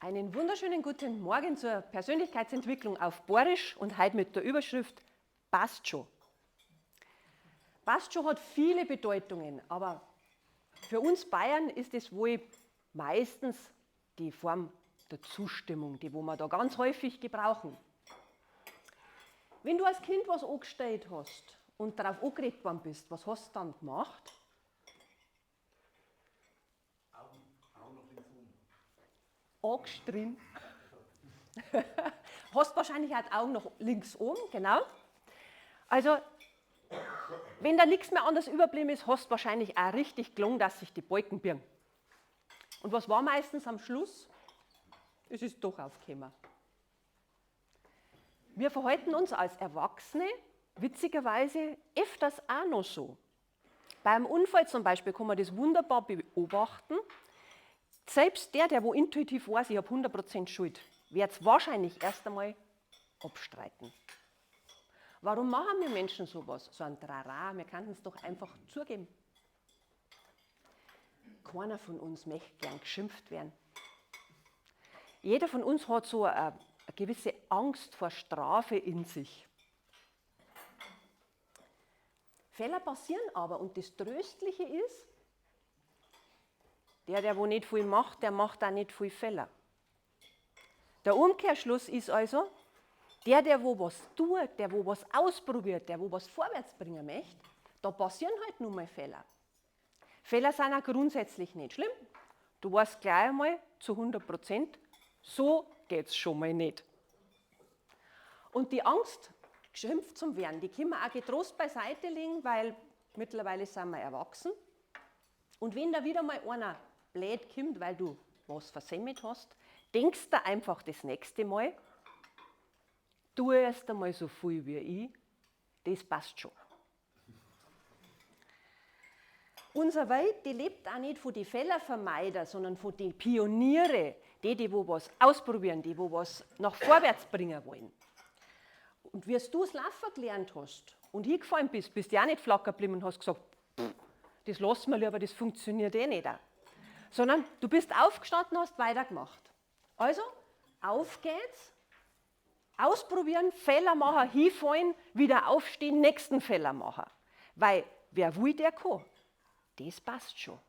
Einen wunderschönen guten Morgen zur Persönlichkeitsentwicklung auf Boarisch und heute mit der Überschrift Passt schon. Passt schon hat viele Bedeutungen, aber für uns Bayern ist es wohl meistens die Form der Zustimmung, die wo wir da ganz häufig gebrauchen. Wenn du als Kind was angestellt hast und darauf angeredet worden bist, was hast du dann gemacht? Augen nach links oben. Angestrien. Hast wahrscheinlich auch die Augen nach links oben, genau. Also, wenn da nichts mehr anders überblieben ist, hast du wahrscheinlich auch richtig gelungen, dass sich die Balken birgen. Und was war meistens am Schluss? Es ist doch aufgekommen. Wir verhalten uns als Erwachsene witzigerweise öfters auch noch so. Beim Unfall zum Beispiel kann man das wunderbar beobachten. Selbst der, der wo intuitiv weiß, ich habe 100% Schuld, wird es wahrscheinlich erst einmal abstreiten. Warum machen wir Menschen sowas? So ein Trara, wir könnten es doch einfach zugeben. Keiner von uns möchte gern geschimpft werden. Jeder von uns hat so eine gewisse Angst vor Strafe in sich. Fehler passieren aber und das Tröstliche ist, der, der wo nicht viel macht, der macht auch nicht viel Fehler. Der Umkehrschluss ist also, der, der wo was tut, der wo was ausprobiert, der wo was vorwärts bringen möchte, da passieren halt nun mal Fehler. Fehler sind auch grundsätzlich nicht schlimm. Du weißt gleich einmal zu 100%, so geht's schon mal nicht. Und die Angst, geschimpft zu werden, die können wir auch getrost beiseite legen, weil mittlerweile sind wir erwachsen. Und wenn da wieder mal einer blöd kommt, weil du was versemmelt hast, denkst du einfach das nächste Mal, tu erst einmal so viel wie ich, das passt schon. Unsere Welt, die lebt auch nicht von den Fehlervermeider, sondern von den Pioniere, die, die wo was ausprobieren, die wo was nach vorwärts bringen wollen. Und wie du das Laufen gelernt hast und hingefallen bist, bist du auch nicht flacker geblieben und hast gesagt, pff, das lassen wir lieber, das funktioniert eh nicht. Sondern du bist aufgestanden und hast weitergemacht. Also, auf geht's, ausprobieren, Fehler machen, hinfallen, wieder aufstehen, nächsten Fehler machen. Weil wer will, der kann. Das passt schon.